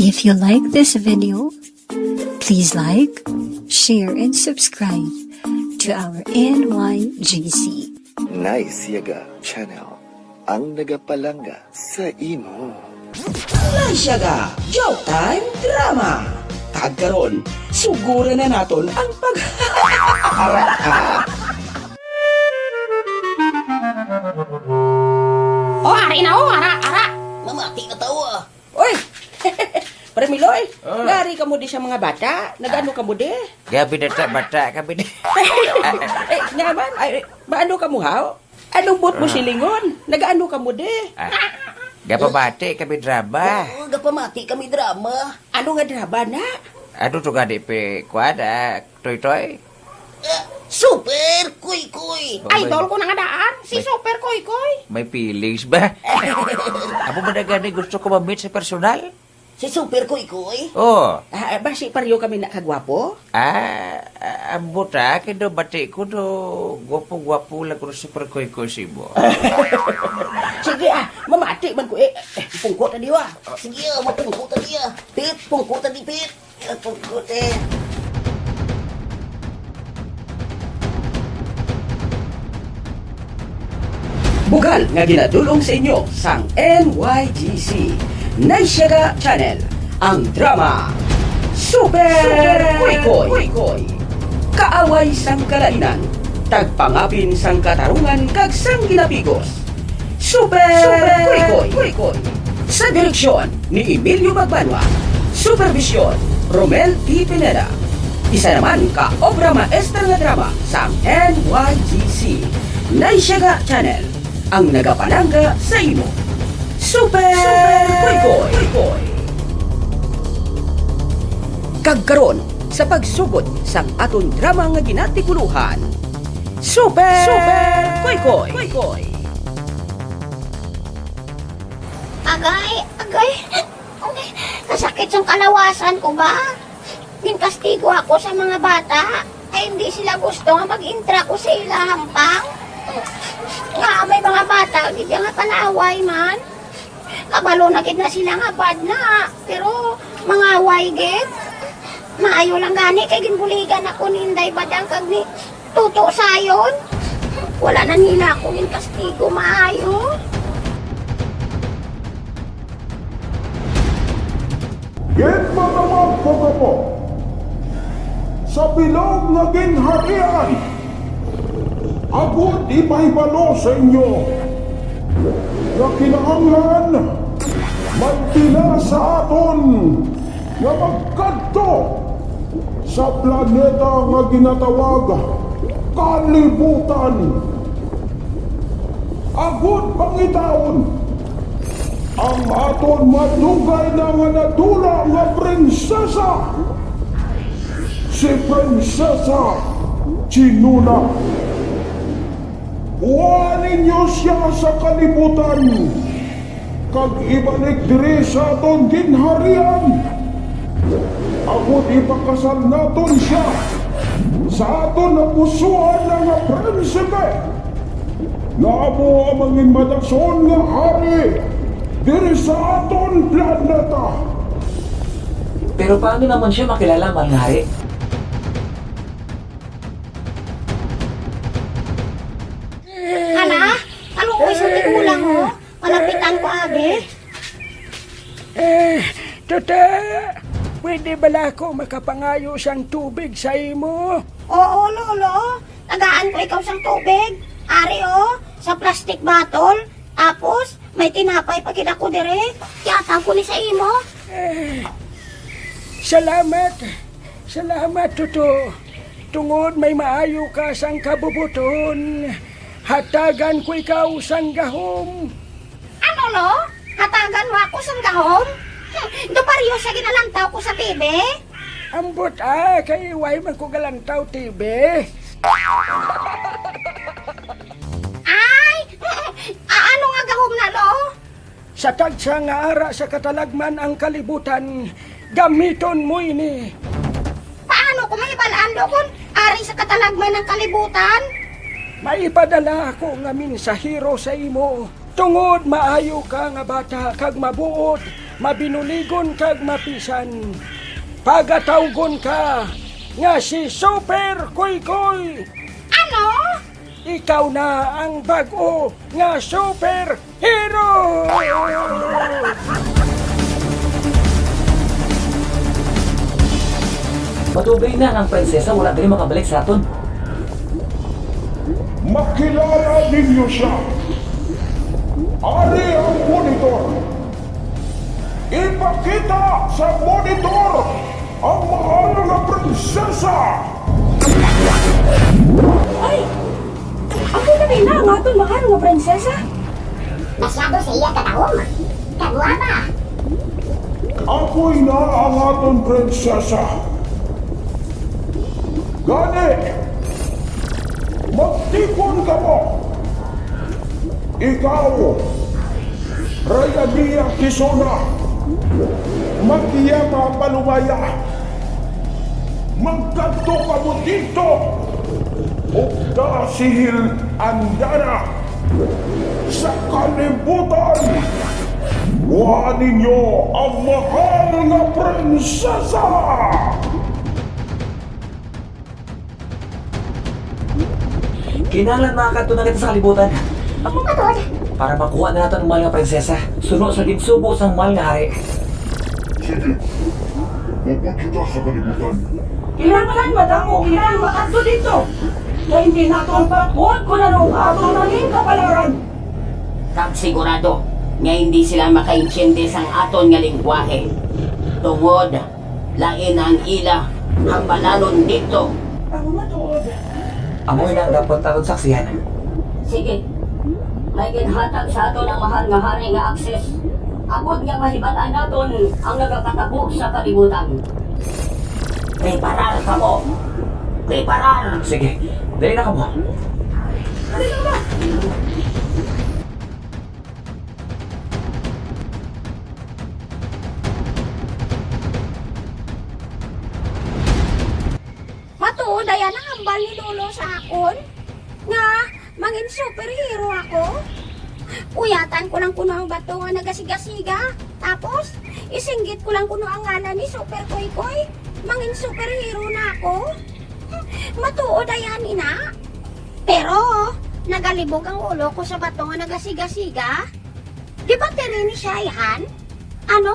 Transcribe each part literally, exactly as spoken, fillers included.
If you like this video, please like, share, and subscribe to our N Y G C. Nice Yaga Channel, ang nagapalangga sa imo. Nice Yaga Joke Time Drama. Kag karon, suguran na naton ang pag O, ari na, o, ara, ara. Mamati na tawo, ah. Oy! Pre Miloy, Ah. Ngari ka mo di sa mga bata? Nagano ka mo di? Grabe na ta, bata kami di. Eh, nga man, ay, maano ka mo, haw? Anong buot mo Ah. silingon? Nagaano ka mo di? Ah. Gapamati kami drama. Oo, gapamati kami drama. Ano nga drama na? Ano to gani, pe, kwan, ah, Toy Toy? Ah, Super Kuy Kuy. Oh, Idol may ko na nga daan, si may Super Kuy Kuy. May feelings ba? Amo man na gani gusto ko ma-meet sa personal? Si Super Kuy Kuy? Oh. Ah, basi pareho kami na kagwapo? Ah, ah, ambot, ah, kay do bati ko do gwapo-gwapo lang ko si Super Kuy Kuy sa imo. Sige, ah, mamati man ko, eh. Eh, pungko ta diwa. Sige, ah, mapungko ta diya. Pit, pungko ta di, Pit. Pungko, eh. Bugal nga ginadul-ong sa inyo sang N Y G C, Nice Yaga Channel, ang drama Super Super Kuy Kuy. Kuy Kuy. Kaaway sang kalainan, tagpangapin sang katarungan kag sang ginapigos. Super Super Kuy Kuy. Kuy Kuy. Sa direksyon ni Emilio Magbanwa. Supervisyon, Romel T. Pineda. Isa naman ka obra maestra nga drama sang N Y G C, Nice Yaga Channel, ang nagapalangga sa imo. Super Super Kuy Kuy. Kuy Kuy. Kag karon, sa pagsugod sang aton drama nga ginatikuluhan, Super Super Kuy Kuy. Kuy Kuy. Agay, agay. Agay, kasakit sang kalawasan ko ba? Ginkastigo ako sa mga bata. Ay, hindi sila gusto nga mag-intra ko sa ila hampang. Nga may mga bata, gid nga palaaway man. Kabalo na gid na sila nga bad na, pero mangaway gid. Maayo lang gani kay ginbuligan ako ni Inday Badang kag ni Tuto Sayon. Wala na nila ako ginkastigo maayo. Ginpatawag ko kamo sa bilog nga ginharian, agud ipahibalo sa inyo nga kinahanglan magpila sa aton nga magkadto sa planeta nga ginatawag kalibutan, agud pangitaon ang aton madugay na nga nadula nga prinsesa, si Prinsesa Chinuna. Kuha ninyo sia sa kalibutan kag ibalik diri sa aton ginharian, agud ipakasal naton sia sa aton napusuan na nga prinsipe, nga amo ang manginmadason nga hari diri sa aton planeta. Pero paano naman siya makilala, Manghari? Hala, kaluoy sa tigulang, oh. Malapitan ko, abi. Eh, Tuta, pwede bala ako makapangayo sang tubig sa imo? Oo, Lolo. Tagaan ko ikaw sang tubig. Ari, oh, sa plastic bottle. Tapos, may tinapay pa gid ako diri. Ihatag ko ni sa imo. Eh, salamat. Salamat, Tuto. Tungod may maayo ka sang kabubuton, hatagan ko ikaw sang gahom. Ano, lo? Hatagan mo ako sang gahom? Hmm, do pareho sa ginalantaw ko sa T V? Ambot, ah, kay way man ko galantaw T V. Ay, a-, ano nga gahom na, lo? Sa tagsa nga ara sa katalagman ang kalibutan, gamiton mo ini. Paano ko mahibal-an, lo, kon ari sa katalagman ang kalibutan? May ipadala ako nga mensahero sa imo. Tungod maayo ka nga bata kag mabuot, Mabinuligon kag mapisan, pagatawgon ka nga si Super Koykoy. Ano? Ikaw na ang bag-o nga superhero! Madugay na nga ang prinsesa wala diri makabalik sa aton. Makilala ninyo siya. Ari ang monitor. Ipakita sa monitor ang mahal nga prinsesa. Ay! Ako na rin ang aton mahal nga prinsesa. Masyado sa iya katahom. Kagwapa. Ako na ang aton prinsesa. Gani, magtipon kamo. Ikaw, Rayania Kisona, Makiya Mapalumaya, magkadto kamo dito. Ugda si Hil Andara sa kalibutan. Kuha ninyo ang mahal nga prinsesa. Kinahanglan makakadto na kita sa kalibutan. Matod. Para makuha na nato ang mahal nga prinsesa. Suno sa ginsugo sang mahal nga hari. Sige, mabot kita sa kalibutan. Kinahanglan madamo kita ang makadto dito. Kay hindi naton pagbuot kung ano ang aton nangin kapalaran. Kag sigurado nga hindi sila makaintindi sang aton nga linggwahe, tungod lain ang ila hambalanon didto. Amo matuod. Amo na ang dapat aton saksihan. Sige, may ginhatag sa aton ang mahal nga hari nga akses, agod nga mahibal-an naton ang nagakatabo sa kalibutan. Preparar kamo! Preparar! Sige, dali na kamo. Matuod ay ang hambal ni Lolo sa akon nga mangin superhero ako. Uyatan ko lang kuno ang bato nga nagasigasiga. Tapos, isinggit ko lang kuno ang ngalan ni Super Koykoy. Mangin superhero na ako. Matuod ay ani na. Pero, nagalibog ang ulo ko sa bato nga nagasigasiga. Di ba tiri ni siya, ihan? Ano?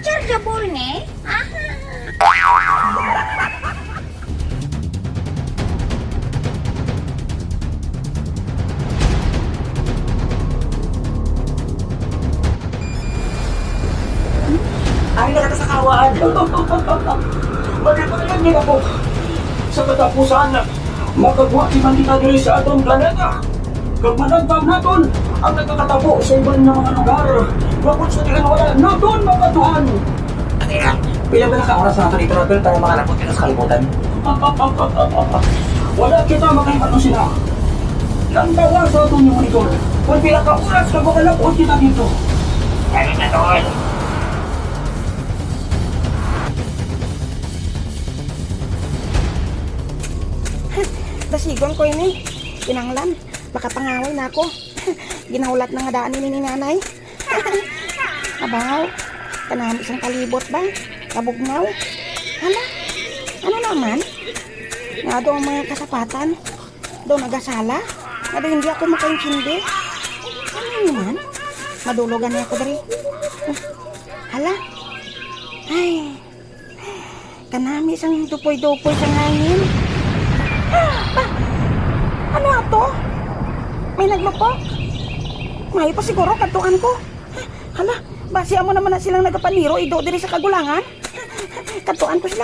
Chargeable ni? Aha! Ay, nakata sa kawaan! Malipayan niya ako! Sa katapusan, makagwa kita diri sa atong planeta. Kag managpag naton ang nagakatabo sa iban nga mga lugar, bangod sa diin wala naton mapatuhan. Pila ba na ka oras naton i-travel para makalabot kita sa kalibutan? Wala kita makahibalo sila. Lantawa sa aton yung monitor kung pila ka oras na makalabot kita dito. Kaya na doon. Dasigon ko ini. Kinanglan, makapangaway na ako. Ginahulat na nga daan ini ni nanay. Abaw, kanami sang palibot ba? Kabugnaw. Hala, ano naman? Nga daw ang mga kasapatan? Daw nagasala? Nga daw hindi ako makaintindi? Ano naman? Madulogan niya ako diri. Hala? Ay, kanami sang dupoy-dupoy sang hangin. Ah! Ano ato? May naglupok? May pa siguro kadtuan ko. Hala, basi amo naman na silang nagapaniro ido diri sa kagulangan. Kadtuan ko sila.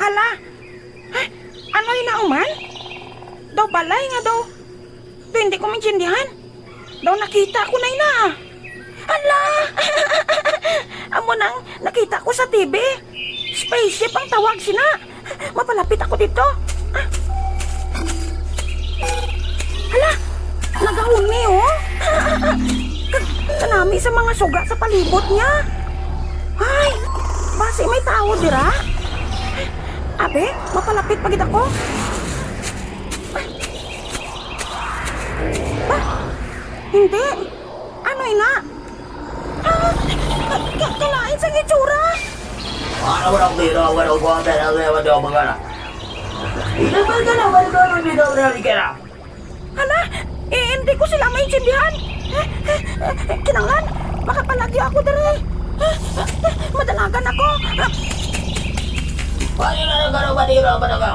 Hala, ha? Ano yung nauman? Daw balay nga daw. Daw hindi ko maintindihan. Daw nakita ko na ina. Hala! Amo nang nakita ko sa T V. Spaceship ang tawag sina. Mapalapit ako dito. Ah. Hala! Nagahuni, oh. Ka- Kanami sa mga suga sa palibot niya. Ay, basi may tao dira. Abi, mapalapit pa gid ako. Hindi. Ano ina? Ah, ka-, ka-, kalain sa itsura. Ano mo nang biro? Ano ko ang pera? Ano mo nang biro? Ano ba ka na? Ano ba ka na? Ano ba ka na? Hala, eh, hindi ko sila maintindihan. Eh, eh, eh, kinanglan, makapalagyo ako diri. Eh, eh, eh, madalagan ako. Ah. Ano na nagkaroon ba dito? Ano ka?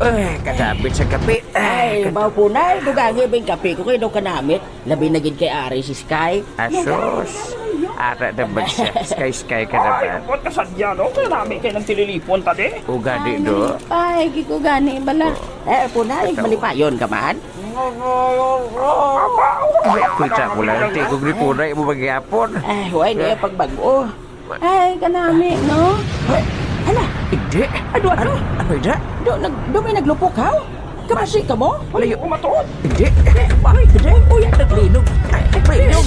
Ay, kadapit sa kape. Ay, Ay, kad- baw po na, dugangi ba yung kape ko kay daw kanamit? Labi na gid kay Ari si Sky. Asos. Ara naman siya. Sky, Sky ka Ay, naman. Ba't kasadya, no? Kaya namin kayo nagtililipon, tadi. Ugadi, Ay, do. Nalipay, gid ko gani, bala. Oh. Eh, punay, Ito. Malipayon ka man? Kita ko lang, di ko gripunay mo magyapon. Ay, huway niya pagbag-o. Ay, kanami, no? Ay, hala. Hindi. Ano, ano? Ano, ano, hindi? Do, nag-, do may naglupok, haw? Kamasi ka mo? Layo. Umatuod. Hindi. Ay, hindi. Uy, naglinog. Ay, naglinog.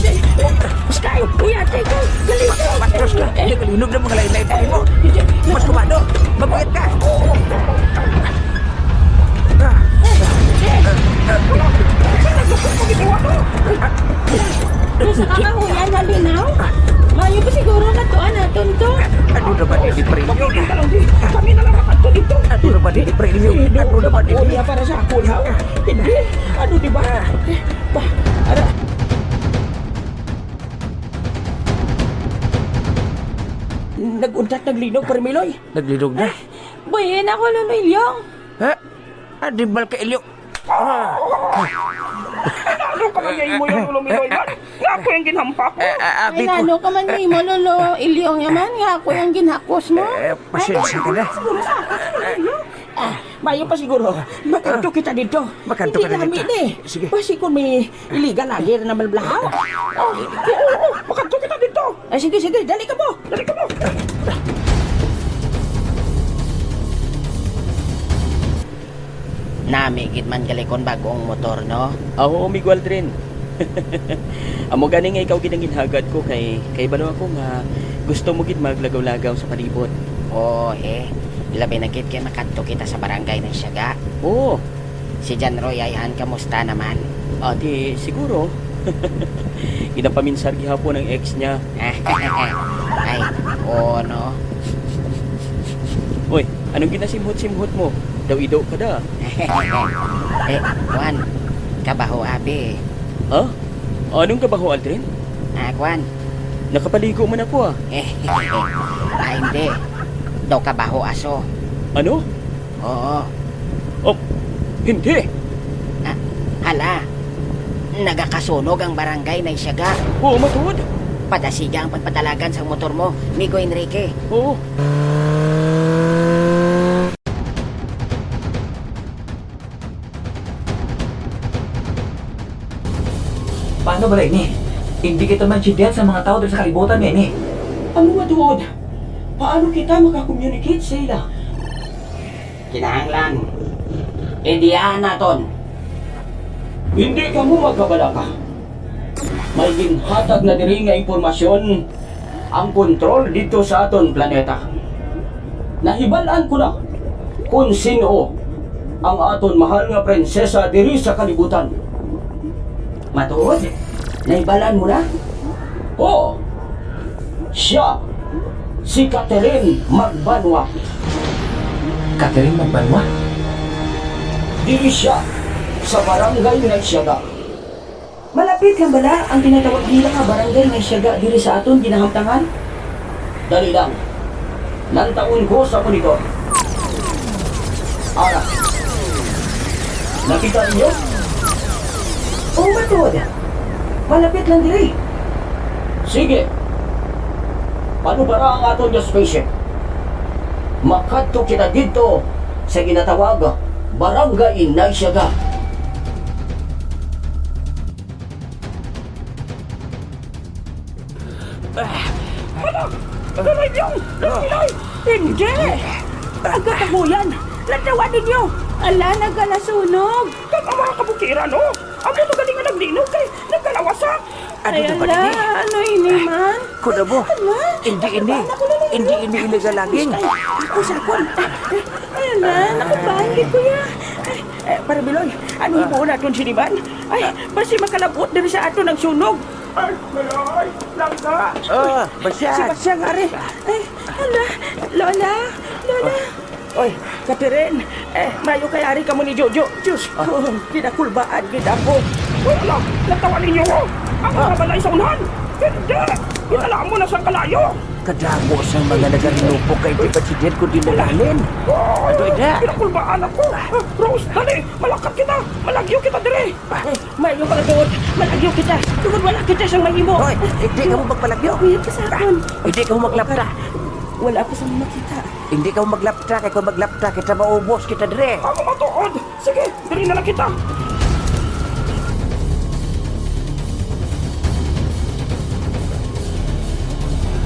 Sky, uy, ate ko. Dali. Patros ka. Hindi, naglinog ng mga lain-lain pa mo. Hindi. Mas kumado. Mabuyat ka. Sa kakahuyan, halinaw? Mayo pa siguro nga to, anaton to. Ano naman ini, pre? Kami na lang makadto dito. Ano naman ini, pre? Ano naman ini? Para sa ako, ha? Hindi. Ano, di ba? Ba, ara. Nag-untat, naglinog, Parmiloy. Naglinog na. Buhayin ako, Lolo Ilyong. Ha? Ah, di bal ka, Ilyong? Ah. Ano ka man yung imo yung Lolo Miloy man? Nga ako yung ginhampak mo. Eh, eh, abi Ay, ko. Nano ka man yung imo, Lolo Ilyong, yaman nga ako yung ginhakos mo. Eh, eh, pasensya ka na. Siguro sa akin, Lolo Ilyong. Ah, mayo pa siguro. Makadto kita dito. Makadto ka na dito. Hindi namin eh. Sige. Basi kung may iligan lagi na malblahaw. Oh, oo, oo. Makadto kita dito. Ay, sige, sige. Dali ka mo. Dali ka mo. Nami gid man gali kon bag-ong motor, no? Ah, oo, Amigo Aldrin. Amo gani nga ikaw gid ang ginhagad ko kay, kay balo ako nga gusto mo gid maglagaw-lagaw sa palibot. Oo, eh. Labi na gid kay makadto kita sa barangay ng Siaga. Oo. Si John Roy, ay, han, kamusta naman? Ati, siguro. Ginapaminsar gihapon ang ex niya. Ay, oo, no? Oy, anong ginasimhot-simhot mo? Daw ido ka da. Eh, Juan, kabaho abi. Ha? Anong kabaho, Aldrin? Ah, Juan. Nakapaligo man ako, ah. Ah, hindi. Daw kabaho aso. Ano? Oo. Oh, hindi. Ah, hala. Nagakasunog ang barangay Naisyaga. Oo, matuod. Padasiga ang pagpadalagan sang motor mo, Migo Enrique. Oo. Paano bala ini? Hindi kita maintindihan sa mga tao diri sa kalibutan nga ini. Ano matuod? Paano kita maka-communicate sa ila? Kinahanglan. Idea naton. Hindi kamo magkabalaka. May ginhatag na diri nga impormasyon ang kontrol didto sa aton planeta. Nahibal-an ko na kon sin-o ang aton mahal nga prinsesa diri sa kalibutan. Matuod? Nahibal-an mo na? Oo. Siya si Catherine Magbanwa. Catherine Magbanwa? Diri siya sa barangay Naisyaga. Malapit lang bala ang ginatawag nila nga barangay nga siyaga diri sa aton ginahamtangan? Dali lang. Lantawon ko sa monitor. Ara. Nakita ninyo? Oo, matuod. Malapit lang diri. Sige. Panubara ang aton nga spaceship. Makadto kita didto sa ginatawag Barangay Naisyaga. Hala! Kalabyang! Kalabyang! Hindi! Ang katabuyan! Lantawan ninyo! Ala, nagkalasunog! Kag ang mga kabukiran, oh! Amo to galing nga naglinog kay nagkalawasa! Ano Ay, na ba ala, ini? Ano ini man? Kuda mo. Hala, hindi ini, hindi ini illegal logging. Ay, ay, sa akon. Ay, hala, nakupahan gid ko ya. Ay, eh, Pare Biloy, ano himuon naton sini man? Ay, basi makalab-ot diri sa aton ang sunog. Ay, Biloy, langga. Ah, basi. Si Basyang, ari. Ay, hala, Lola, Lola. Oy, Catherine, eh, mayo kay ari kamo ni Jojo. Diyos ko, ginakulbaan gid ako. Wala, natawa ninyo ko. Ang mga balay sa unahan. Hindi, ginalaan mo na sa kalayo. Kadamo sang mga nagarinupok kay di pa si Jed kundi nagalin. Ato, ida. Ginakulbaan ako. Rose, dali, malakat kita. Malagyo kita dire. Ay, mayo pala, Dod. Malagyo kita. Tungod wala kita sang mahimo. Hoy, hindi ka mo magpalagyo. Uyab ka sa akon. Hindi ka mo maglapta. Wala ako sa makita. Hindi ka mo maglapta, kay kung maglapta kita, maubos kita dire. Ako matuod. Sige, diri na lang kita.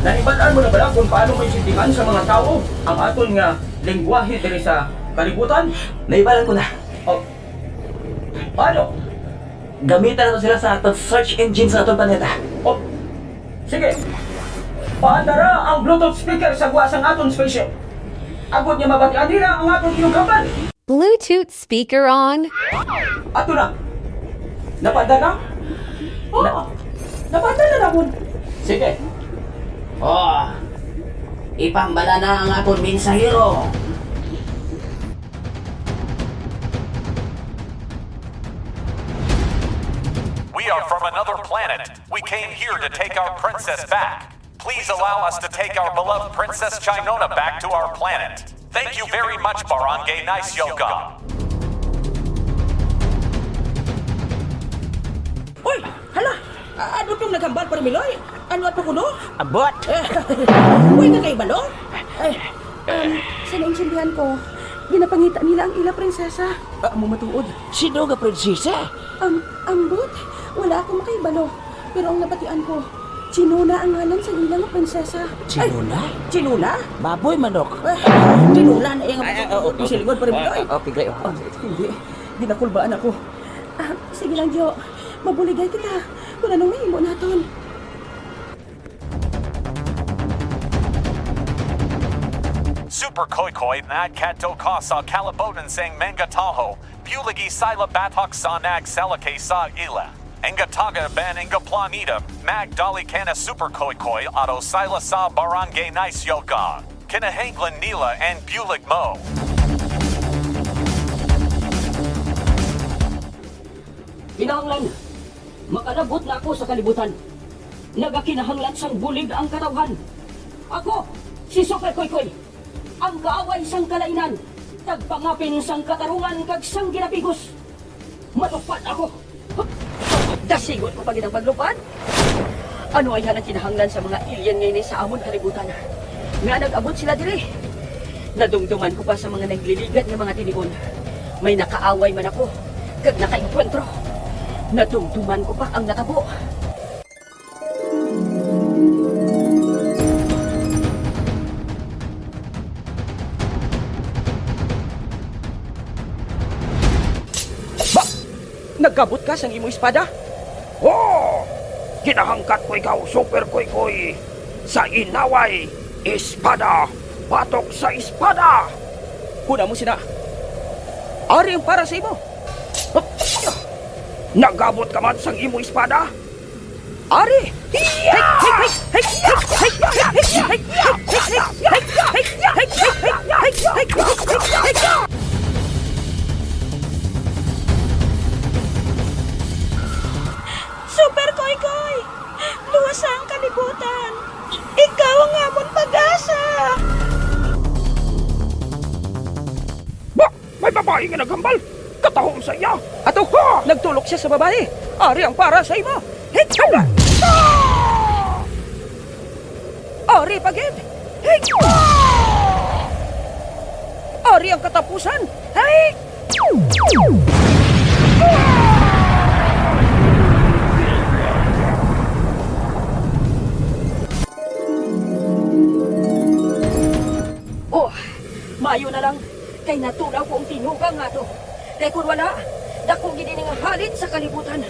Nahibal-an mo na bala kung paano maintindihan sa mga tawo ang aton nga lengguwahe diri sa kalibutan? Nahibal-an ko na. Oh. Paano? Gamitan nato sila sa aton search engine sa aton planeta. Oh. Sige. Paandara ang Bluetooth speaker sa gwa sang aton spaceship. Agod nga mabatian nila ang aton ginugapan. Bluetooth speaker on. Ato na. Napaandar na? Oo. Na- Napaandar na namon. Sige. Oh. Ipambala na ang aton mensahero. We are from another planet. We came here to take our princess back. Please allow us to take our beloved Princess Chinona back to our planet. Thank you very much, Barangay Nice Yoga. Uy! Hala! A-, ano tong naghambal, Pare Miloy? Ano at pakuno? Ambot! Uy, nga kay Balo? Ay, um, sa naintindihan ko, ginapangita nila ang ila prinsesa. Ah, amo matuod. Sino nga prinsesa? Am-, ambot, wala ako makahibalo. Pero ang nabatian ko, Chinona ang ngalan sa ila nga prinsesa. Chinona? Ay, Chinona? Baboy, manok. Eh, Chinona na iyang Ay, ay, oo, ito silingon, Pare Miloy. Ah, okay, great. Oh, hindi. Ginakulbaan ako. Ah, sige lang, Jo. Mabuligay kita. Kung anong mahimo naton. Super Koy Koy nagkadto ka sa kalibutan sang mga tawo, buligi sila batok sa nagsalakay sa ila. Ang taga ban ang planeta, magdali ka na Super Koy Koy, adto sila sa Barangay Nice Yoga. Kinahanglan nila ang bulig mo. Kinahanglan, makalabot na ako sa kalibutan. Nagakinahanglan sang bulig ang katawhan. Ako, si Super Koykoy, ang kaaway sang kalainan, tagpangapin sang katarungan kag sang ginapigos. Matupad ako. Dasigon ko pa gid ang paglupad. Ano ay ang kinahanglan sa mga alien nga ini sa amon kalibutan? Nga nag-abot sila diri? Nadumduman ko pa sa mga nagliligad nga mga tinion. May nakaaway man ako, kag nakaengkwentro. Nadumduman ko pa ang natabo. Ba, nagkabot ka sang imo espada? Oh! Ginahangkat ko ikaw, Super Koykoy, sa inaway, espada, batok sa espada! Kuna mo sina, ari ang para sa imo. Nagabot ka man sang imo espada? Ari! Super Koykoy! Luwasa ang kalibutan! Ikaw ang amon pag-asa! Ba! May babayi nga naghambal! Katahom sa iya! Ato! Ha! Nagtulok siya sa babayi! Ari ang para sa imo! Hit! Ah! Ari pa gid! Hit! Ah! Ari ang katapusan! Hit! Oh, maayo na lang kay natulaw ko ang tinugang nga ato. Kay kun wala, dako gid ini nga halit sa kalibutan.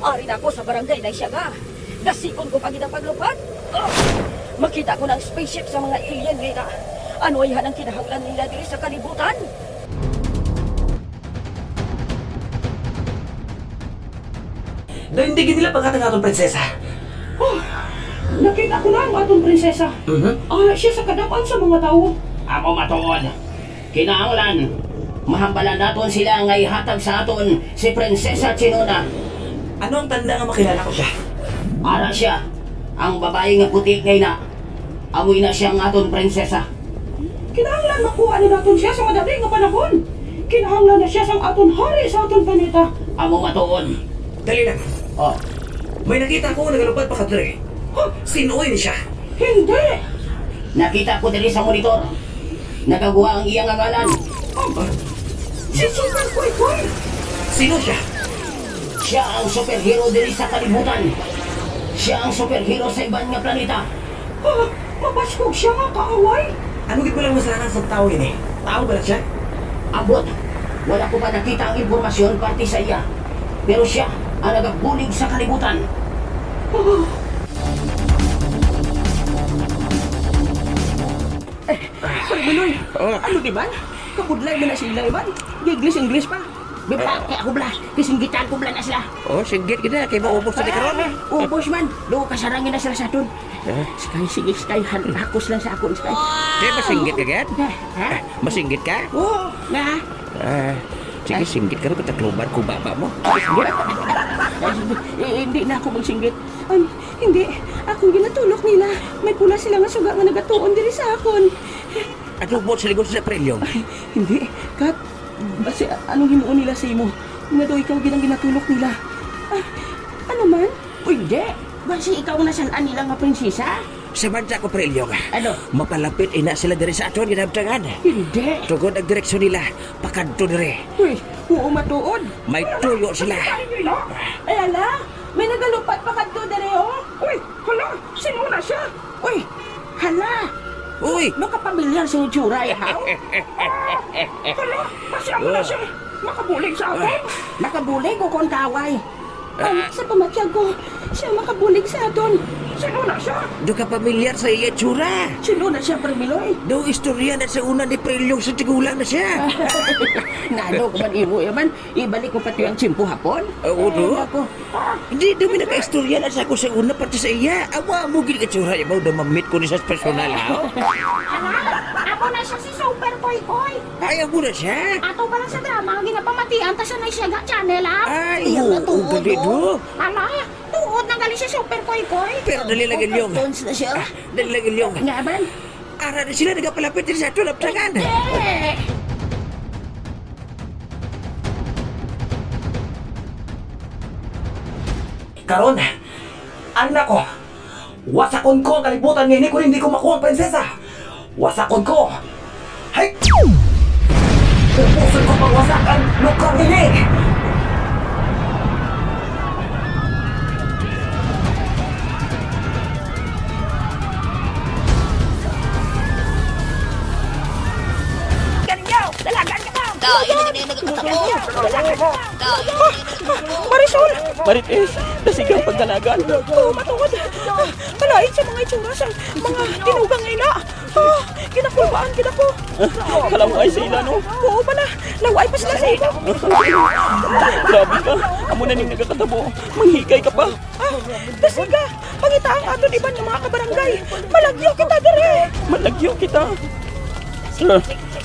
Ari na ako sa barangay na siya nga. Kasikon ko pa gid ang paglupad. Ah! Makita ko na ang spaceship sa mga alien nga ina. Ano ay hanang kinahanglan nila diri sa kalibutan? Dayon di gid nila pagkatag aton prinsesa. Oh, nakita ko na ang aton prinsesa. Mhm. Ara siya sa kadam-an sa mga tawo. Amo matuod. Kinahanglan mahambalan naton sila nga ihatag sa aton si Prinsesa Chinona. Ano ang tanda nga makilala ko siya? Ara siya, ang babayi nga puti nga ina. Amo ina siya ang aton prinsesa. Kinahanglan makuha na naton siya sa madali nga panahon. Kinahanglan na siya sang aton hari sa aton planeta. Amo matuod. Dali lang. Oh. May nakita ko nga nagalupad pa kadto diri. Huh? Sin-o ini siya? Hindi! Nakita ko diri sa monitor. Nagagwa ang iya nga ngalan. Oh, si Super Koy Koy! Sino siya? Siya ang superhero diri sa kalibutan. Siya ang superhero sa iban nga planeta. Ah, mabaskog siya nga kaaway. Ano gid ba lang masalanan sa tawo ini? Tawo ba lang siya? Ambot, wala ko pa nakita ang impormasyon parte sa iya. Pero siya ang nagabulig sa kalibutan. Ah. Eh, Pare Manoy, oh, ano di man? Kabudlay man na sila, man. English, English pa. Bibha, kay ako bala, kisinggitan ko bala na sila. Oh, singgit kita, kay maubos na di karon. Ubos man, do kasarangin na sila sa aton. Eh? Sky, sige, Sky, han-, hakos lang sa akon, Sky. Kay masinggit ka, gad? Ha? Ha? Eh, masinggit ka? Oo, nga. Ah, sige, ay, singgit ka ron, katakloban ko baba mo. Ay, sige. Eh, hindi na ako magsinggit. Um, hindi. Akong ginatulok nila. May pula sila nga suga nga nagatuon diri sa akon. Ano mo sa ligon sa Prelyo? Ay, hindi. Kat, basi, anong himuon nila sa imo? Nga daw ikaw gid ang ginatulok nila. Ah, ano man? Uy, di. Basi ikaw na san-an nila nga prinsesa? Sa banta ko, Prelyo. Ano? Mapalapit ina sila diri sa aton ginabtangan. Hindi. Tugod ang direksyon nila, pakadto diri. Uy, oo, matuod. May tuyo sila. Ay, ala, may nagalupad pakadto diri, oh. Uy, hala, sino na siya? Uy, hala. Uy. Makapamilyar sa itsura, eh, haw? Ah, hala, basi amo na siya. Makabulig sa aton? Ah. Makabulig o kon kaaway? Ah. Ay, sa pamatyag ko, siya makabulig sa aton. Sino na siya? Do ka pamilyar sa iya itsura? Sino na siya, Pare Miloy? Do istorya na sa una ni Prelyo sa tigulang na siya. Nano ko man imo, eh, man? Ibalik ko pati ang tiyempo hapon? Oo, no? Ay, nako. Hindi, dumi nakaistorya na sa ako sa una, pati sa iya. Awa mo, gid ka tsura, ibaw na mamit ko ni sa personal, ha? Ala, amo na siya si Super Koy Koy. Ay, amo na siya? Ato pa lang sa drama, ang ginapamatian, ta siya na siya ga channel, ha? Ay, iya, oo, matuod, gali, oh, do. Ala, tuod na gali si Super Koy Koy. Pero dali lang, Ilyong. Cartoons na siya. Ah, dali lang, Ilyong. Nga, man? Ara na sila nagapalapit din sa ato, laptagan. Hindi. Karon, anak ko, wasakon ko ang kalibutan nga ini kung hindi ko makuha ang prinsesa. Wasakon ko. Hay! Ubuson ko pang wasak ang lugar ini. Kaninyo, dalagan ka ba? Dai na gani nagakatabo. Dai na gani nagakatabo. Marisol! Marites, dasigang pagdalagan. Oo, matuod. Ah, kalain sa mga itsura sa mga tinugang nga ina. Ah, ginakulbaan gid ako. Ah, kalaway sa ila, no? Oo, bala. Laway pa sila sa ila. Grabe ka. Amo na ning nagakatabo. Manghikay ka pa. Ah, dasiga, pangita ang aton iban nga mga kabarangay. Malagyo kita diri. Malagyo kita. Eh,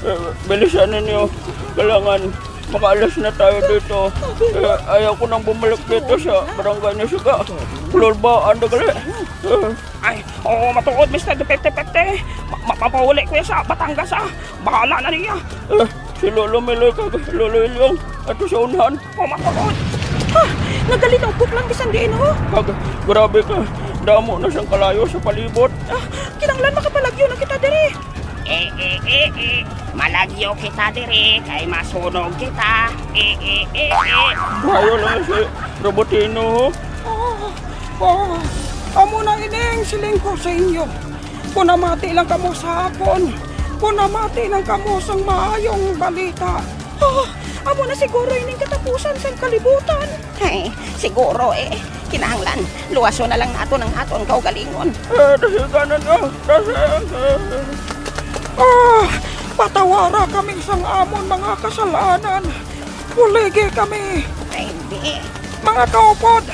eh, bilisan ninyo. Kailangan makaalis na tayo dito. Eh, ayaw ko nang bumalik dito sa barangay ni Siga. Kululbaan na gali. Eh. Ay, oo, matuod, Mister Depete-pete. Ma-, mapapauli ko yan sa Batangas, ah. Bahala na niya. Eh, si Lolo Miloy kag Lolo Ilyong, ato sa unahan. Pamataon! Ha! Nagalinugkok lang bisan diin, oh! Kag, grabe ka. Damo na siyang kalayo sa palibot. Ah, kinahanglan makapalagyo na kita diri. Eh, eh, eh, eh. Malagyo kita diri kay masunog kita. Eh, eh, eh, eh. Kayo lang si Robotino, oh. Oh, oh. Amo na ining siling ko sa inyo. Kung namati lang kamo sa akon, kung namati lang kamo sang maayong balita. Oh, amo na siguro ining katapusan sang kalibutan. Ay, siguro eh. Kinahanglan, luwason na lang naton ang aton kaugalingon. Ah, dahil kanan, ah, dahil, ah, ah, patawara kami sang amon mga kasalanan. Buligi kami. Ay, hindi. Mga kaupod,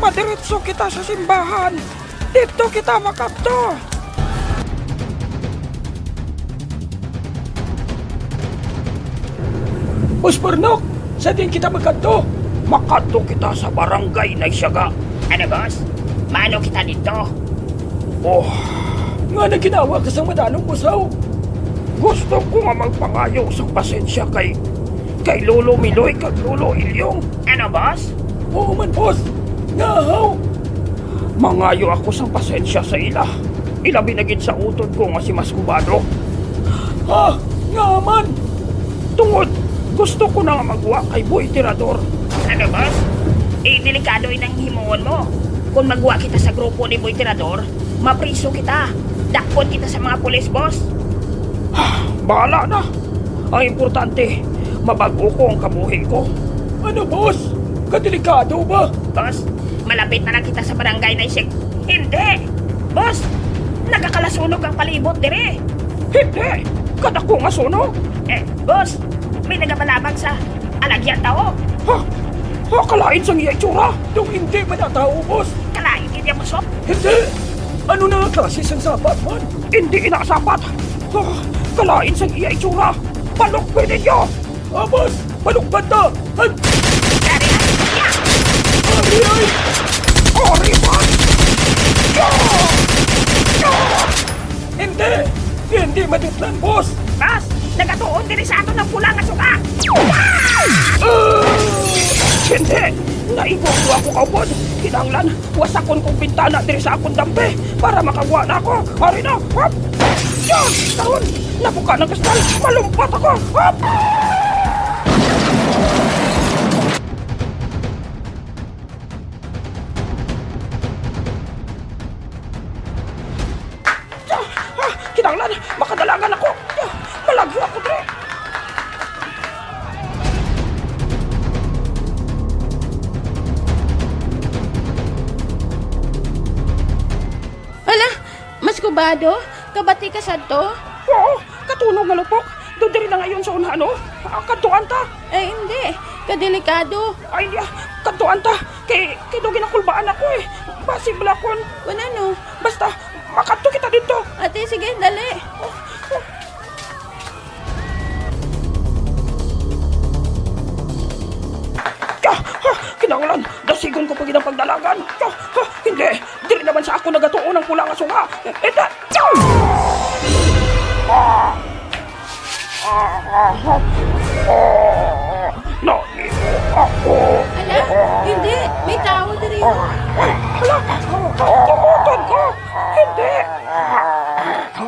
madiretso kita sa simbahan. Didto kita makadto. Boss Burnok, sa diin kita magkadto? Makadto kita sa Barangay Naisyaga. Ano, boss? Maano kita didto? Oh, nga naginawa ka sang madalong, boss, haw? Gusto ko nga magpangayo sang pasensya kay, kay Lolo Miloy kag Lolo Ilyong. Ano, boss? Oo man, boss. Nga, haw? Mangayo ako sang pasensya sa ila. Ilabi na gid sa utod ko nga si Maskubado. Ha? Nga man? Tungod, gusto ko na nga magwa kay Boy Tirador. Ano, boss? Eh, delikado inang himuon mo. Kung magwa kita sa grupo ni Boy Tirador, mapriso kita. Dakpon kita sa mga pulis, boss. Bahala na. Ang importante, mabag-o ko ang kabuhi ko. Ano, boss? Kadelikado ba? Boss, malapit na lang kita sa barangay na isik. Hindi! Boss, nagakalasonog ang palibot diri. Hindi! Kadako nga sunog! Eh, boss, may nagabalabag sa alagyan tao. Ha? Ha, kalain sang iya itsura? Daw hindi man na tao, boss. Kalain gid ang usok. Hindi! Ano na nga klase sang sapat man? Hindi ina sapat! Ha, kalain sang iya itsura! Palukpin ninyo! Ah, boss! Balukban ta! Ay! Ari, ay! Ari, ay! Ari, boss! Hindi! Hindi matutlan, boss! Boss, nagatuon diri sa aton ang pula nga suga! Ah! Hindi! Naigo ko ako, kaupod! Kinahanglan, wasakon kong bintana diri sa akon dampe para makagwa na ako! Ari na! Hop! Yan! Karon, nabuka ng kristal! Malumpat ako! Hop! Ah! Ah! Kinahanglan makadalagan ako. Ah! Malagyo ako diri. Hala, Maskubado, kabati ka sadto? Oo, katunog nga lupok. Do diri na ngayon sa unhan, oh. Ah, kadtuan ta. Ay, hindi. Kadelikado. Ay, ah, kadtuan ta. Kay, kay do ginakulbaan ako, eh. Basi balakon. Kun ano? Basta, makadto kita didto. Ate, sige, dali. Ah, ah, kinahanglan, dasigon ko pa gid ang pagdalagan. Ah, ah, hindi, diri naman sa ako nagatuon ang pula nga suga. Ito. Ah! Ah, ah, ah, ah, naigo ako. Ala, hindi. May tao diri. Ah, hala, utod ko. Hindi. Ah,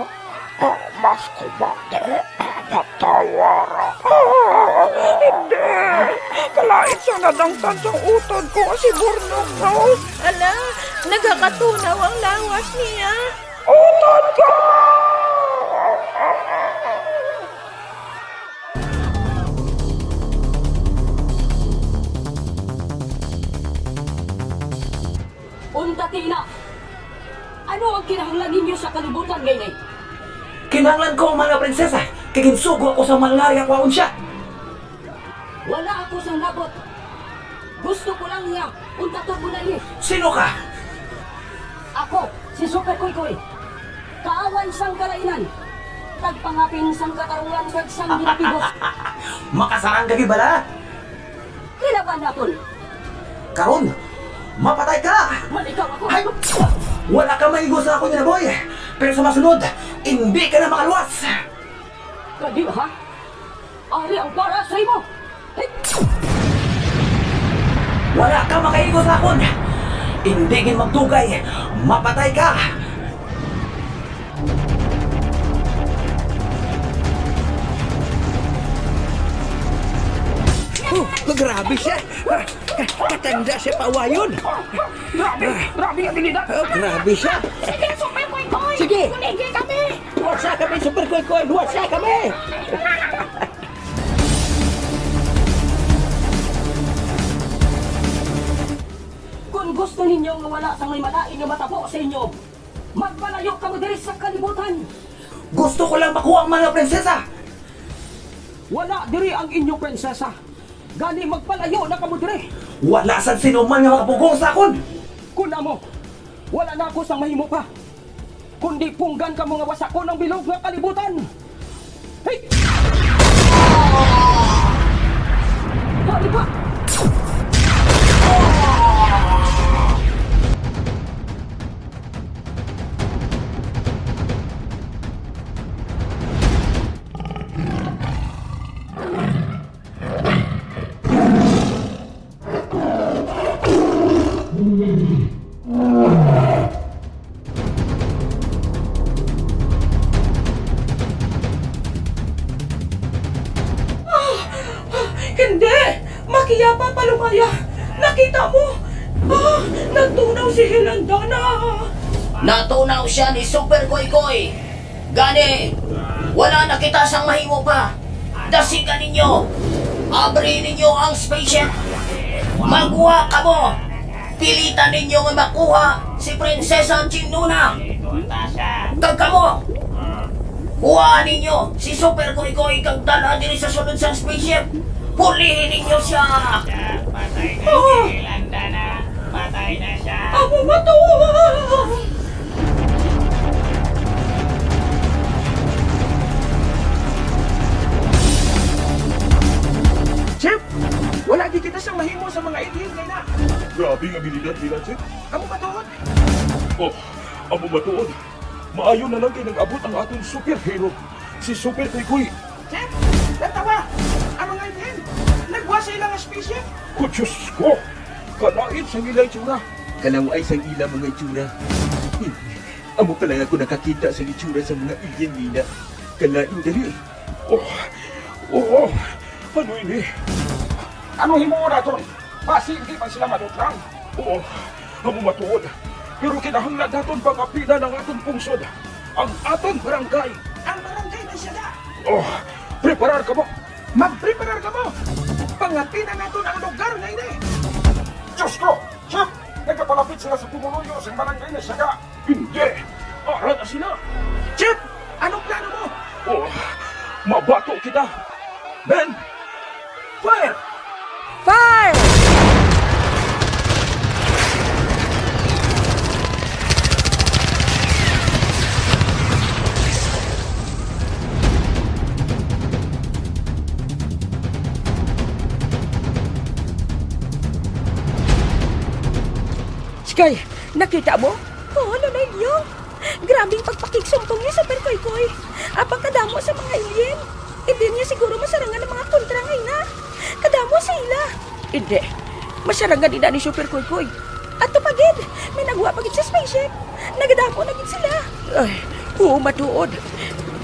mas kumate. Patawara. Ah, hindi. Kalain sa nadangtan sang utod ko si Burnok, no? Ala, nagakatunaw ang lawas niya. Utod ko! Unta, Tina, ano ang kinahanglan ninyo sa kalibutan gayni? Kinahanglan ko ang mahal nga prinsesa, kay ginsugo ako sa mahal nga ari nga kwaon siya. Wala ako sang labot. Gusto ko lang nga untaton mo na ini. Sino ka? Ako, si Super Koykoy. Kaaway sang kalainan. Tagpangapin sang katarungan kag sang ginatibos. Makasarang ka gid bala? Kilaban naton. Karon, mapatay ka! Malikaw ako. Ay! Wala ka maigo sa akon nga naboy. Pero sa masunod, hindi ka na makaluwas. Kadi, ha? Ari ang para sa imo. Wala ka makaigo sa akon. Hindi gid magdugay, mapatay ka. Oh, grabe siya. Katanda siya paawayon. Grabe, grabe ang abilidad. Oh, grabe siya. Sige, Super Koykoy. Sige. Kunigi kami. Luwasa kami, Super Koykoy. Luwasa kami. Kon Kung gusto ninyo nga wala sang may malain nga matabo sa inyo, magpalayo kamo diri sa kalibutan. Gusto ko lang makuha ang mga prinsesa. Wala diri ang inyo prinsesa. Gani magpalayo na kamo diri. Wala sad sino man nga makapugong sa akon. Kun amo, wala na ako sang mahimo pa, kundi punggan kamo nga wasakon ang bilog nga kalibutan. Hey! Halipa! Ah! Hindi! Makiyapa, Palumaya! Nakita mo? Ah! Nagtunaw si Hilandana! Natunaw siya ni Super Koykoy! Gani, wala na kita sang mahimo pa. Dasigan ninyo! Abri ninyo ang spaceship! Magwa kamo! Pilitan ninyo nga makuha si Prinsesa Jinuna! Kag kamo! Kuha ninyo si Super Koykoy kag dala diri sa sulod sang spaceship! Pulihi ninyo siya! Patay na si Hilandana! Patay na siya! Amo ba to? Chief, wala gid kita sang mahimo sa mga alien nga ina. Grabe nga abilidad nila, Chief. Amo ba tuod? Oh, amo ba tuod? Maayo na lang kay nag-abot ang aton superhero, si Super Koykoy. Chief, natawa! Ang mga alien, nagwa sa ilang spaceship! Oh, Diyos ko! Kalain sa ila itsura. Kalaway sang ila mga itsura. Amo pa lang ako nakakita sa itsura sa mga alien nila. Kalain dali. Oh, oh, ano ini? Ano himo naton? Basi hindi man sila madutrang. Oo, amo matuod. Pero kinahanglan naton pangapilan ang aton pungsod, ang aton barangay. Ang barangay na siya na. Oh, preparar kamo. Magpreparar kamo. Pangapilan naton ang lugar nga ini. Diyos ko! Chief, nagapalapit sila sa pumuluyo sa barangay na siya. Hindi! Ara na sila! Chief, anong plano mo? Oh, mabato kita! Men! Fire! Fire! Sky, nakita mo? Oo, Lolo Ilyong. Grabing pagpakigsumpong ni Super Koykoy. Apang kadamo sa mga alien. Hindi niya siguro masarangan ang mga kontra nga ina. Kadamo sa ila. Hindi. Masarangan ina ni Super Koykoy. Ato pa gid. May nagwa pa gid sa spaceship. Nagadamo na gid sila. Ay, oo, matuod.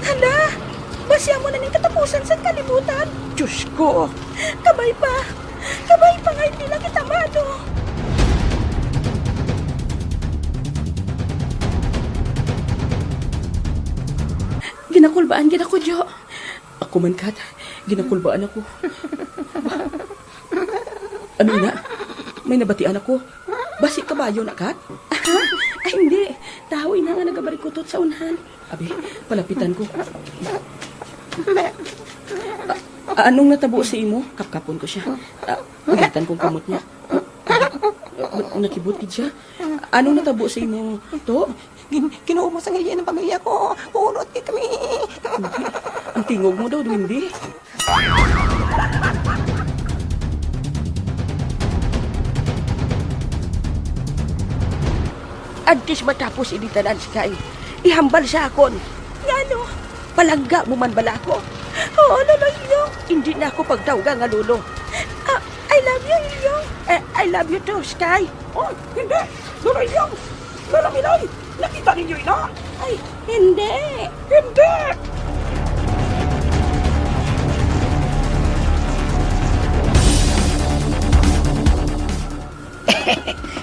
Hala, basi amo na ning katapusan sa kalibutan. Diyos ko. Kabay pa. Kabay pa nga hindi lang kita maano. Ginakulbaan gid ako, Jo. Ako man, Kat, ginakulbaan ako. Ano na? May nabatian ako. Basi kabayo na, Kat? Ay, hindi. Tawo ina nga nagabarikutot sa unhan. Abi, palapitan ko. A-, anong natabo sa imo? Kapkapon ko siya. Ah, ulitan kong kamot niya. Ah, nakibot gid siya. Anong natabo sa imo, to? Gin-, kinuha mo sa ngayon ang pamilya ko. Puunot kay kami. Ang tingog mo daw, duwende. Antes matapos ini tanan, Sky, ihambal sa akon. Ngano? Palangga mo man bala ako? Oo, Lolo Ilyong. Hindi na ako pagtawga nga lolo. Ah, I love you, Ilyong. Eh, I love you too, Sky. Oh, hindi! Lolo Ilyong! Lolo Miloy! Nakita ninyo ina? Ay, hindi! Hindi!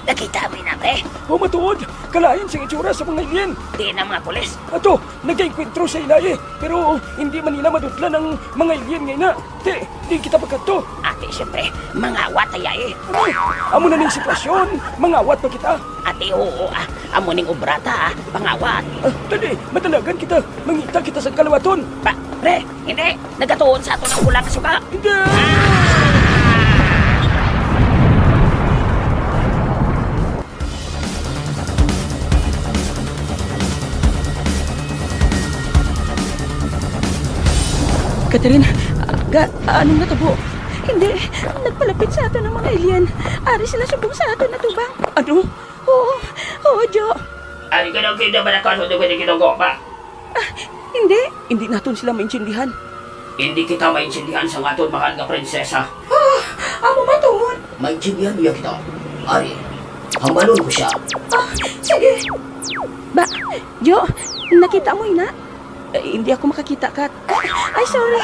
Nakita Amoy na, pre. O, matuod, kalain sing itsura sa mga alien. Diin ang mga pulis? Ato, nagkaengkwentro sa ila, eh. Pero hindi man nila madutlan ang mga alien nga ina. Ti, di kita pagkadto. Ati, siyempre, mangawat ta ya, eh. Ano? Amo na ning sitwasyon, mangawat pa kita. Ati, oo, ah. Amo ning obra ta, ah. Pangawat. Ah, dali, madalagan kita. Mangita kita sa kalawaton. Pa, pre, hindi. Nagatuon sa aton ang pula nga suga. Hindi! Catherine, ga, anong natabo? Hindi, nagpalapit sa aton ang mga alien. Ari sila subong sa aton atubang. Ano? Oo, oo, Jo. Ari ka daw kita ba nakasunod ko ni Ginoo ba? Ah, hindi. Hindi naton sila maintindihan. Hindi kita maintindihan sang aton mahal nga prinsesa. Ah, amo ba tuod? Maintindihan niya kita. Ari, hambalon ko siya. Ah, sige. Ba, Jo, nakita mo ina? Eh, hindi ako makakita, Kat. Ay, sorry.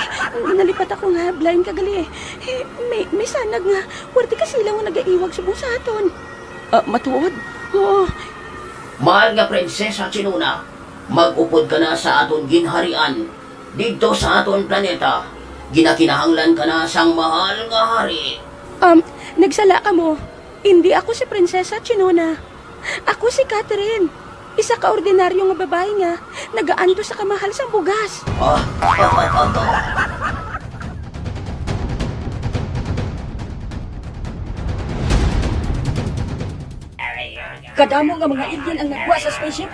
Nalipat ako nga. Blind ka gali. Eh, may, may sanag nga. Werte ka sila nga nagaiwag subong sa aton. Ah, matuod? Oo. Mahal nga Prinsesa Chinona, mag-upod ka na sa aton ginharian. Didto sa aton planeta, ginakinahanglan ka na sang mahal nga hari. Um, nagsala kamo. Indi ako si Prinsesa Chinona. Ako si Catherine, isa ka ordinaryo nga babayi nga nagaantos sa kamahal sang bugas. Ah. Kadamo nga mga alien ang nagwa sa spaceship.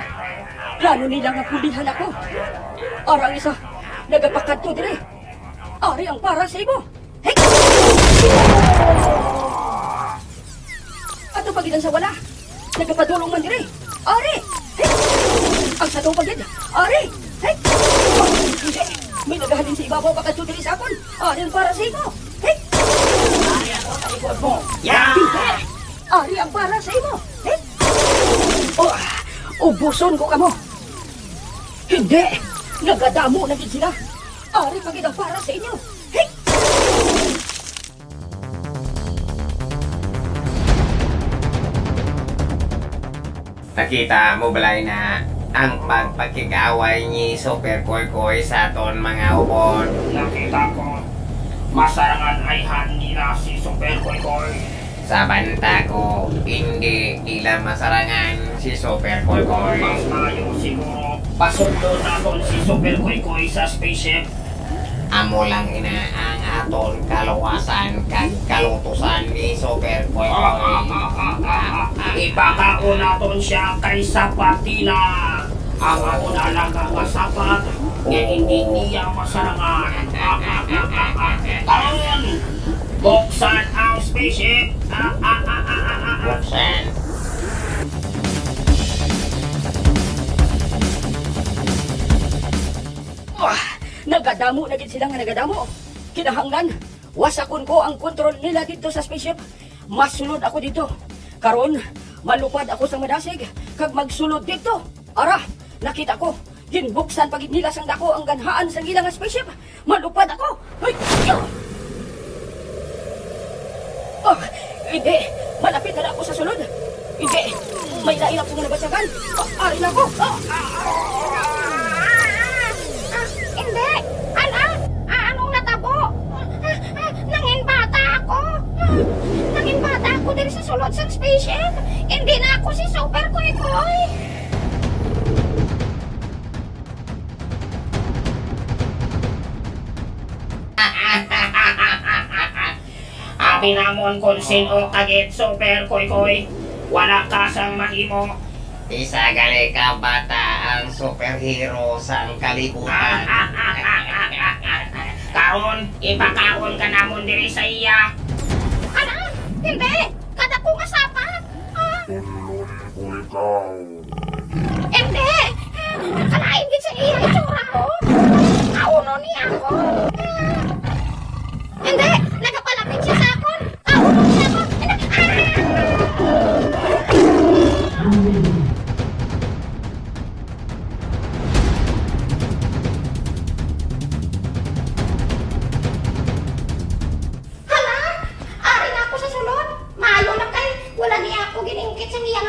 Plano nila nga pulihan ako. Ara ang isa, nagapakadto diri. Ari ang para sa imo. Hey! Ato pa gid ang sa wala. Nagapadulong man diri. Ari! Hey! Ang sa pa gid. Ari! Hey! May nagahalin sa ibabaw pakadto diri sa akon. Ari ang para sa imo. Hey! Ari ako sa likod mo. Yeah! Ari ang para sa imo. Eh? Oh, ubuson ko kamo. Hindi! Nagadamo na gid sila. Ari pa gid ang para sa inyo. Hey! Nakita mo balay na ang pagpakig-away ni Super Koykoy sa aton mga ubon? Nakita ko. Masarangan ayhan nila si Super Koykoy. Sa banta ko, hindi nila masarangan si Super Koykoy. Mas maayo siguro, pasudlon naton si Super Koykoy sa spaceship. Amo lang ina ang aton kaluwasan kag kalutosan ni Super Koykoy. Ipakaon naton siya kay sapatina. Ang akon alaga nga sapat nga hindi niya masarangan. Karon, buksan ang spaceship. Buksan. Ah, nagadamo na gid sila nga nagadamo. Kinahanglan, wasakon ko ang kontrol nila didto sa spaceship. Masulod ako didto. Karon, malupad ako sa madasig, kag magsulod didto. Ara, nakita ko, ginbuksan pa gid nila sang dako ang ganhaan sang ila nga spaceship. Malupad ako! Hoy! Oh, hindi! Malapit na ako sa sulod! Hindi! May lain ako nga nabatyagan! Oh, ari na ako! Oh, ah, ah, ah, hindi! Ala! Ah, anong natabo? Ah, ah, nangin bata ako! Ah, nangin bata ako diri sa sulod sang spaceship! Hindi na ako si Super Koy Koy! Abi namon kon sin-o ka gid, Super Koy Koy. Wala ka sang mahimo. Isa gali ka bata ang superhero sang kalibutan. Karon, ipakaon ka namon diri sa iya. Ala, hindi! Kadako nga sapat! Ah. Ikaw. Hindi! Kalain gid sa iya itsura, oh! Kaunon niya ako! Hindi! Nagapalapit siya sa akon! Kaunon niya ako! Hindi! Ah! Hala! Ari na ako sa sulod. Maayo lang kay wala niya ako giningkit sa iya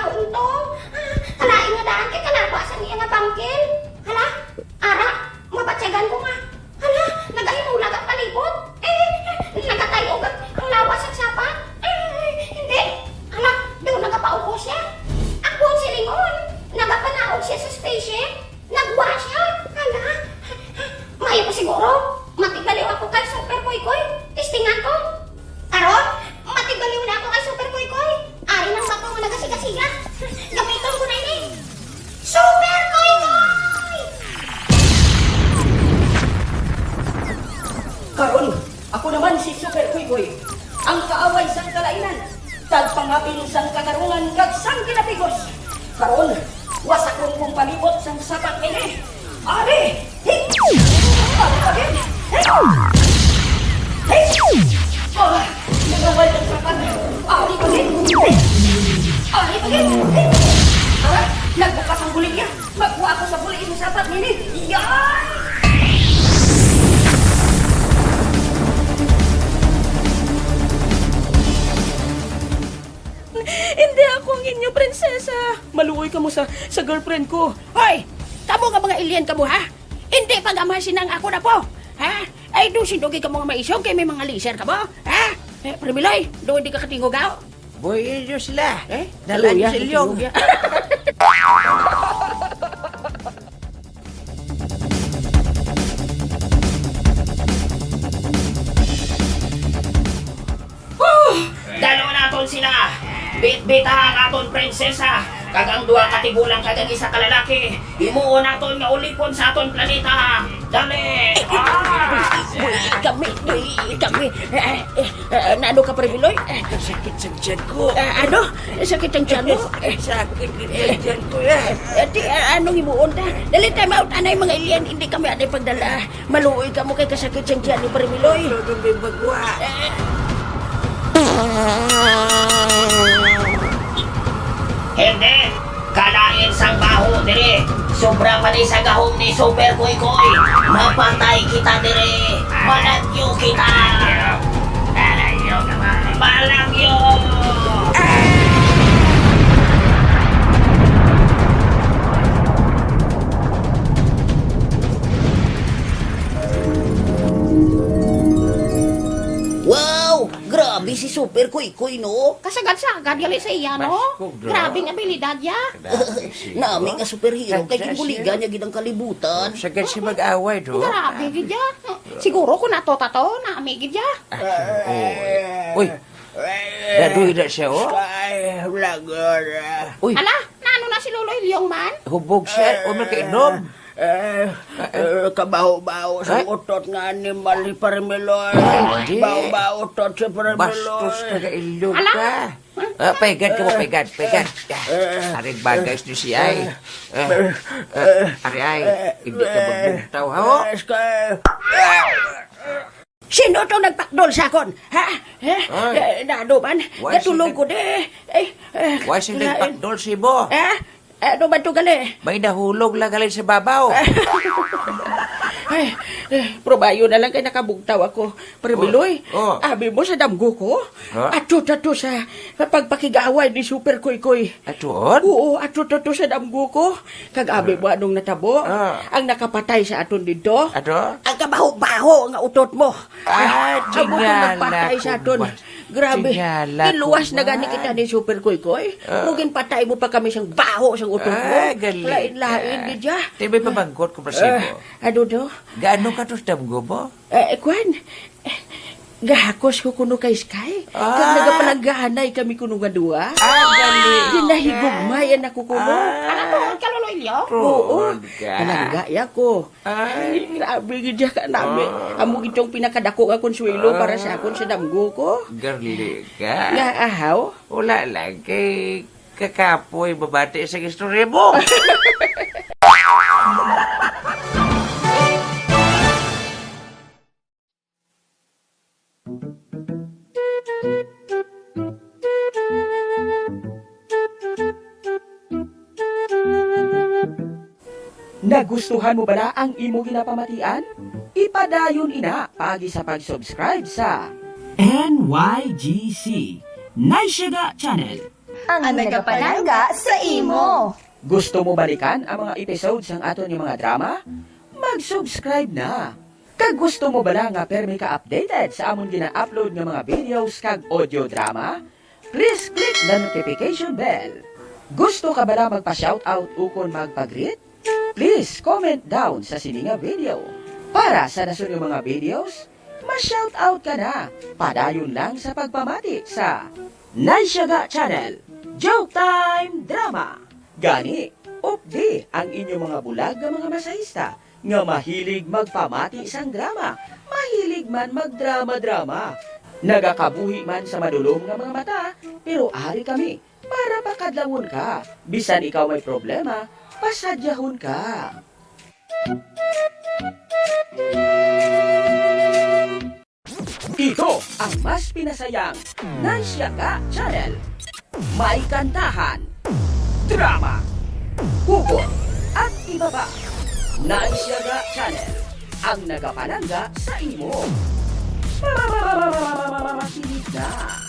Ang kaaway sang kalainan, kag pangapin sang katarungan kag sang kinapigos. Karon, wasakon kong palibot sang sapat ini. Ari! Hi! Ari pa gid! Hi! Hi! Ah, nagawal ang sapat. Ari pa gid! Ari pa gid! Hi! Ah, nagbukas ang bulig niya. Magkuha ako sa buli sa sapat nini. Yay! Hindi ako ang inyo prinsesa. Maluoy kamo sa, sa girlfriend ko. Hoy! Kamo nga mga alien kamo, ha? Hindi pag-amasin ang ako na po, ha? Ay, do sinugi kamo nga maisog kay may mga laser kamo, ha? Eh, Premiloy, do hindi ka katingog, ha? Boy, yun sila. Eh? Dala niyo Luya, si Ilyong. Luya. Huh! Dalo naton sila. Bitbita ang aton prinsesa, kag ang duha ka tigulang kag ang isa ka lalaki. Himuon naton nga ulipon sa aton planeta. Dali! Ah! Buhi kami, buhi kami. Eh, eh, eh, nano ka, Premiloy? Eh, sakit sa tiyan ko. Eh, ano? Sakit ang tiyan mo? Eh, sakit ang tiyan ko, eh. Eh, di, ah, anong himuon ta? Dali, time out. Anay, mga alien, hindi kami anay pagdala. Maluoy kamo kay kasakit sang tiyan ni Premiloy. Todo may bagwa. Hindi! Kalain sang baho diri. Sobra pa ni sa gahom ni Super Koy Koy. Mapatay kita diri. Malagyo kita. Malagyo ka ba? Malagyo! Wow! Grabe si Super Koy Koy, no? Kasagad-sagad gali sa iya, no? Baskog, no? Grabe ang abilidad niya. Grabe siya. Nami nga superhero kay ginbuligan niya gid ang kalibutan. Sagad siya mag-away, do. Grabe gid ya. Siguro kung nato tato, nami gid ya. Ah, oy. Uy, dadoy na siya, oh. Sky Vlogger. Uy. Ala, nano na si Lolo Ilyong man? Hubog siya, o, nakainom. Eh, eh, kabaho-baho sa utot nga animal ni Parmiloy. Ay, di. Baho-baho utot si Parmiloy. Bastos ka, Ilyong ka. Ala? Ah, paigad ka mo, paigad, paigad. Ah, aring bagay ni siya, eh. Ah, ah, ari ay, hindi ka magbugtaw, ha, oh? Yes, ka. Sino to nagpakdol sa akon? Ha? Ha? Ay. Eh, nano man? Why gatulog ko di. Eh, eh, why sila nagpakdol sa imo? Ha? Ano man to gali? May nahulog lang gali sa babaw. Ay, eh, probayo na lang kay nakabugtaw ako. Pero, oh, Biloy, oh, abi mo sa damgo ko? Ha? Ato, ato sa pagpakig-away ni Super Koykoy. Ato? Oo, ato, ato sa damgo ko. Kag abi mo anong natabo? Ah. Ang nakapatay sa aton dito? Ato? Ang kabaho-baho nga utot mo. Ah, amo tong nagpatay sa aton. Grabe. Tingala ko, giluwas na gani kita ni Super Koykoy. Ah. Mo ginpatay mo pa kami sang baho sang utot mo. Ah, gali. Lain-lain gid ya. Ti may pamangkot ko pa sa imo. Ah, ano do? Gaano ka to sa damgo mo? Eh, kwan. Eh, gahakos ko kuno kay Sky. Ah. Kag nagapalanggahanay kami kuno nga duha. Ah, gali. Ginahigugmayan ako kuno. Ah. Ano to? Kaloloy niyo? Oo. Tuod ka. Palangga ya ko. Ay. Ay, grabe gid ya ka nami. Ah. Amo gid tong pinakadako nga konsuwelo para sa akon sa damgo ko. Garli ka. Nga ahaw? Wala lang kay kakapoy babati sa istorya mo. Nagustuhan mo bala ang imo ginapamatian? Ipadayon ina paagi sa pag-subscribe sa N Y G C Naysyaga Channel. Ang nagapalangga sa imo. Gusto mo balikan ang mga episodes sang aton nga mga drama? Mag-subscribe na. Kag gusto mo bala nga permi ka updated sa amon gina-upload nga mga videos kag audio drama? Please click the notification bell. Gusto ka bala magpa-shoutout ukon magpa-greet? Please comment down sa sini nga video. Para sa nasunod nga mga videos, ma-shoutout ka na. Padayon lang sa pagpamati sa Naysyaga Channel, Joke Time Drama. Gani, updi ang inyo mga bulag nga mga masahista nga mahilig magpamati sang drama, mahilig man magdrama-drama. Nagakabuhi man sa madulom nga mga mata, pero ari kami para pakadlawon ka. Bisan ikaw may problema, pasadyahon ka. Ito ang mas pinasayang Nice Yaga Channel. May kantahan, drama, hugot, at iba pa. Nice Yaga Channel, ang nagapalangga sa imo. Makinig na.